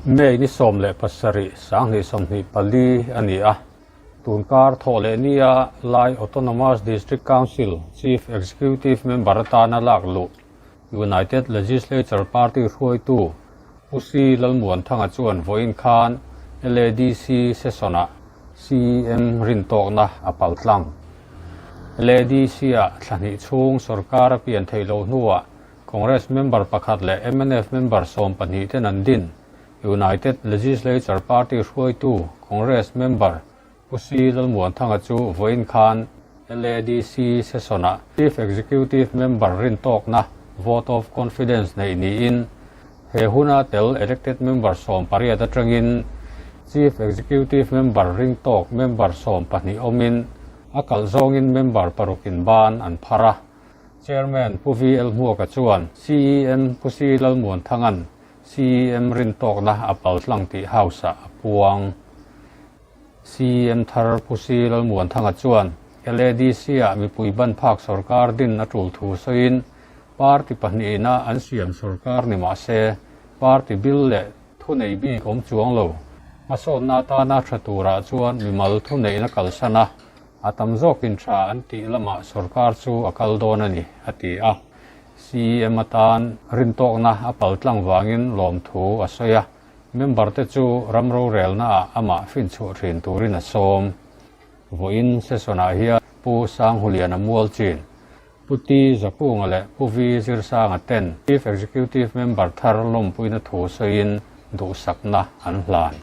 May ni 17, 2024 a ni a. Tunkar thawh leh nia Lai Autonomous District Council Chief Executive Member atana lak luh United Legislature Party hruaitu Pu Si Lalmuanthanga chuan vawiin khan LADC session-ah CEM rintawkna a paltlang. LADC-ah thla hnih chhung sorkar a pian theih loh hnuah Congress member pakhat leh mnf member 12 ten an din. United Legislature Party hruaitu Congress member Pu Si Lalmuanthanga chu vawiin khan LADC session-ah Chief Executive member rintawkna vote of confidence neih niin he huna tel elected member 18 atangin Chief Executive member ringtawk member 12 awmin a kalh zawngin member parukin ban an phar a. Chairman Pu VL Hmuaka chuan CEM Pu Si Lalmuanthanga'n CEM rintawkna a paltlang tih House-ah a puang. CEM thar Pu Si Lalmuanthanga chuan LADC-ah mipui ban phak sorkar din a tul thu sawiin party pahnihina an siam sorkar ni mah se party bil leh thunei bik awm chuang lo. Hmasawnna atana tha turah chuan mimal thuneihna kalsan a A tam zawkin tha an tih lamah sorkar chu a kal dawn a ni, a ti a. CEM atan rintawkna a paltlang vangin lawmthu a sawi a, member te chu ram rorelnaah amah finchhuah thin turin a sawm. Vawiin session-ah hian Pu Sanghuliana Mualchin, Pu T Zakunga leh Pu V Zirsanga ten Chief Executive Member thar lawmpuina thu sawiin duhsakna an hlan.